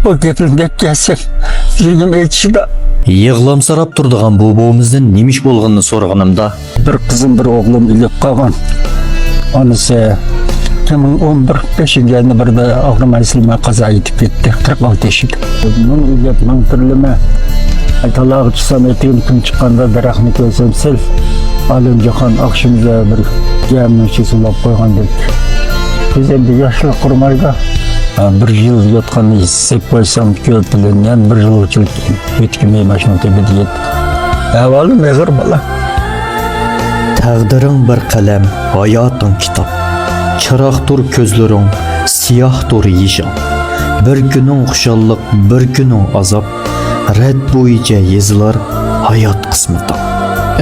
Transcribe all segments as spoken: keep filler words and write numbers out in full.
بۇ گەپنى دەپ كەلسەم، يۈرىكىم ئېچىشىدا. يىغلامسىراپ تۇرىدىغان بۇ بوۋىمىزدىن نېمە ئىش بولغىنىنى سورىغىنىمدا، بىر قىزىم، بىر ئوغلۇم ئۆلۈپ قالغان. ئانىسى ئىككى مىڭ ئون بىر بەشىنچى ئاينىڭ بىرىدە ئاغرىمايسىلماي قازا يېتىپ كەتتى، قىرىق ئالتە ياشىدا. مىڭ ئۆيلەپ، مىڭ تۈرلىمە. ئاي، تالاغا چىقسام، ئەتىگىنى كۈن چىققاندا دەرەخنى كۆرسەم، سەل ئالەمجاھان ئاخشىمىدا بىر گەمنىڭ ئىچىگە سولاپ قويغاندەك. كۆزۈمدە ياشلىق قۇرۇمايدۇ. ھە، بىر يىل ياتقاننى ھېساب قويسام، كۆپ بىلىنگەن بىر يىلغىچىلىك ئۆتكىنى ماشىنا تېپىدىكەن. ئەھۋالىم ئېغىر، بالا. تەقدىرىڭ بىر قەلەم، ھاياتىڭ كىتاب. چىراغدۇر كۆزلىرىڭ، سىياھدۇر يېشىڭ. بىر كۈنۈڭ خۇشاللىق، بىر كۈنۈڭ ئازاب. رەت بويىچە يېزىلار ھايات قىسمىتىڭ.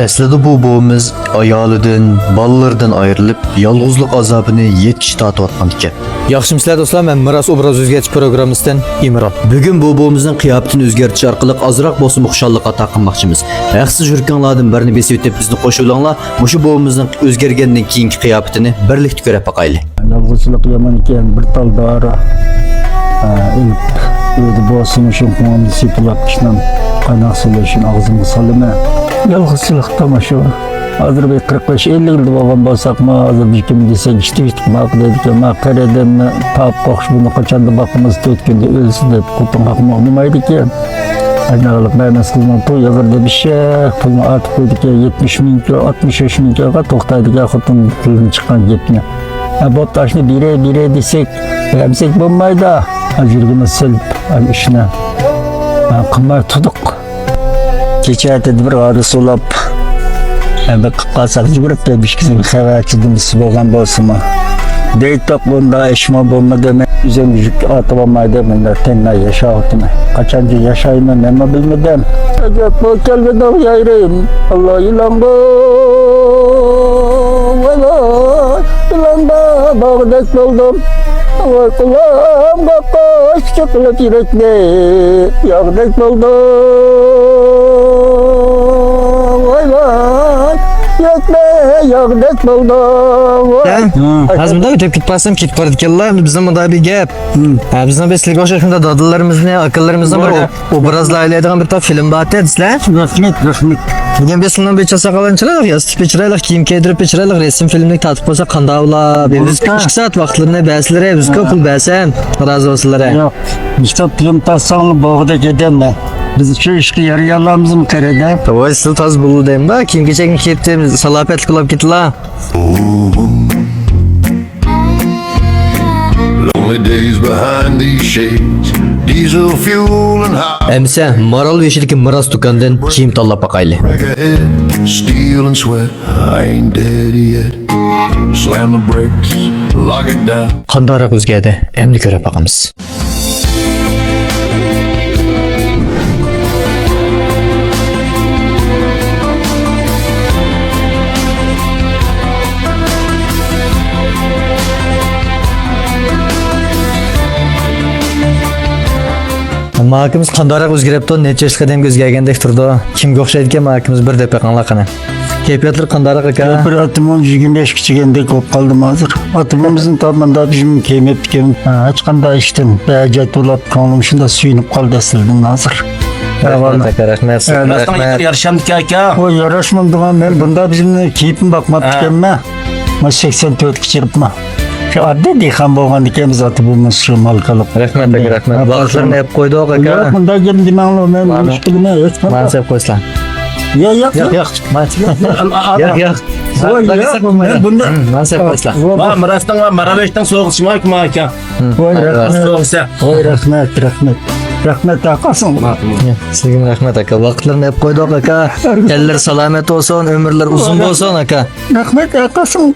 ئەسلىدە بۇ بوۋىمىز ئايالىدىن، بالىلىرىدىن ئايرىلىپ، يالغۇزلۇق ئازابىنى يەتتە كىشى تارتىۋاتقان ئىكەن. ياخشىمۇسىلەر دوستلار، مەن مىراس ئوبراز ئۆزگەرتىش پروگراممىسىدىن ئىمران. بۈگۈن بۇ بوۋىمىزنىڭ قىياپىتىنى ئۆزگەرتىش ئارقىلىق ئازراق بولسىمۇ خۇشاللىق ئاتا قىلماقچىمىز. ھەقسىز يۈرىكىڭلاردىن بىرنى بېسىۋېتىپ بىزنى قوشۇۋېلىڭلار، مۇشۇ بوۋىمىزنىڭ ئۆزگەرگەندىن كېيىنكى قىياپىتىنى بىرلىكتە كۆرۈپ باقايلى. يالغۇزچىلىق يامان ئىكەن، بىر تال دارا، ئە، ئېلىپ، ئۆيدە بولسىمۇ شۇ قوڭۇمنى سېپىلاپ، ئىشنىم قايناق سۇ بىلەن ئاغزىمغا سالىمەن. يالغۇزچىلىق تاماشا. ھازىر بىر قىرىق بەش، ئەللىك يىلدا بولغان بولساقمۇ، ھازىر بىر كىم دېسەڭ، ئىشتىك-ئىشتىك ماقۇل دەيدىكەن. ما قېرى ئادەمنى تاپىپ قوقۇش، بۇنى قاچاندا باقىمىز، تۆت كۈندە ئۆلسۇن دەپ، خوتۇن قاقمۇ ئۇنىمايدىكەن. ئايناغلىق مەمەس قىزنىڭ توي ھازىر دەپ ئىششەك پۇلنى ئارتىپ قويدىكەن، يەتمىش مىڭ، ئاتمىش بەش مىڭ توختايدىكەن، خوتۇن تىلدىن چىققان گەپنى. ھە، بوپتۇ، ئاشۇنى بېرەي، بېرەي دېسەك، بەرمىسەك بولمايدۇ. ھە، يۈرىكىمىز سېلىپ، ھە، ئىشنى، ھە، قىلماي تۇردۇق. كېچە ئەتىدە بىر ئارا سولاپ، ھە، بىر قىلىپ قالساق، يۈگۈرۈپ بېرىپ ئىككىسىنىڭ خەۋەرچى نېمىسى بولغان بولسىمۇ. دەيتتۇق، بۇنداق ئىشمۇ بولمىدى. مەن ئۆزۈم يۈك ئارتىۋالمايدۇ، مۇنداق تەنلا ياشاۋاتىمەن. قاچانچە ياشايمەن، مەنمۇ بىلمىدىم. ئەجەب بۇ كەلگۈدەك يايرىم، ئاللا يىلانغا، ۋاي ۋاي، يىلانغا باغدەك بولدۇم. ۋاي قۇلامغا قاش چېقىلىپ يۈرەكنى ياغدەك بولدۇم. ۋاي ۋاي، يۈرەكنى ياغدەك بولدۇم. ۋاي. ھە؟ ھازىر مۇنداق ئۆتۈپ كېتىپ قالسام كېتىپ بارىدىكەنلا، بىزنىڭ مۇنداق بىر گەپ. ھە، بىزنىڭ بىر سىلەرگە ئوخشاش مۇنداق دادىلىرىمىزنى، ئاكىلىرىمىزنى بىر ئوبرازلايلى دەيدىغان بىر تاپ فىلىم بار ئىدى، دېسىلە. رەھمەت، رەھمەت. بۈگۈن بىز سىلەرنىڭ بىر چاقچاق قىلغان چىرايلىق، ياسىتىپ بىر چىرايلىق، كىيىم كىيدۈرۈپ بىر چىرايلىق، رەسىم فىلىملىك تارتىپ قويساق قانداق بولا؟ بىزگە ئىككى سائەت ۋاقىتلىرىنى بەرسىلىرى، بىزگە پۇل بەرسەم، رازى بولسىلىرى. ياق، مۇشۇنداق فىلىم تارتساڭلار بولغۇدەك ئادەم. بىز شۇ ئىشقا يارىيالامىزمۇ قېرىدە؟ ۋاي، سىلەر تازا بولدى دەيمدا، كىيىم كېچەكنى كىيىپ، سالاپەتلىك بولاپ كېتىلا. Lonely days behind these shades. Diesel fuel and high. ئەمىسە مارال بېشىدىكى مىراس دۇكاندىن كىيىم تاللاپ باقايلى. Break ahead, steal and sweat. I ain't dead yet. Slam the brakes, lock it down. قانداقراق ئۆزگەردى؟ ئەمدى كۆرۈپ باقىمىز. ماكىمىز قانداقراق ئۆزگىرىپتۇ؟ نەچچە ياشلىق ئادەمگە ئۆزگەرگەندەك تۇرىدۇ. كىمگە ئوخشايدىكەن ماكىمىز؟ بىر دەپ بېقىڭلار قېنى. كەيپىياتلىرى قانداقراق ئاكا؟ كەيپىياتىمۇ يىگىرمە بەشكە كىرگەندەك بولۇپ قالدىم ھازىر. ئاتىمىزنى تاپمىدا بىزمۇ كىيمەپتىكەن. ھە، ھېچقانداق ئىشتىن بەجەت بولۇپ، كۆڭلۈم شۇنداق سۆيۈنۈپ قالدى ئەسلىدىن ھازىر. رەھمەت ئاكا، رەھمەت. ئە، راستىڭ رەھمەت. يارىشامدىكەن ئاكا. ۋاي، ياراشمامدىغان، مەن بۇنداق بىزمۇ كىيىپمۇ باقماپتىكەنمەن. مانا سەكسەن تۆتكە چىقىپمۇ. شۇ ئاددىي دېھقان بولغاندىكىن بىز ئاتا بوۋىمىز شۇ مالكىلىق. رەھمەت ئاكا، رەھمەت. ۋاقىتلىرىنى ئېلىپ قويدۇق ئاكا. ياق، مۇنداق گەپ دېمەڭلار، مەن مانا، مۇشكۇلىمەن، ھېچ قانداق. مانا سەپ قويسىلەر. ياق، ياق، ياق. ياق، ياق. ياق، ياق. ۋاي، ياق، ياق، مەن بۇنداق. مانا سەپ قويسىلەر. ۋاي، مانا راستىڭ، مانا راستىڭ سوغۇشما ئاكا. ۋاي، رەھمەت. سوغۇشا. ۋاي، رەھمەت، رەھمەت. رەھمەت، ئاكاسىڭ. سىزگىمۇ رەھمەت ئاكا. ۋاقىتلىرىنى ئېلىپ قويدۇق ئاكا. تەنلىرى سالامەت بولسۇن، ئۆمۈرلىرى ئۇزۇن بولسۇن ئاكا. رەھمەت، ئاكاسىڭ.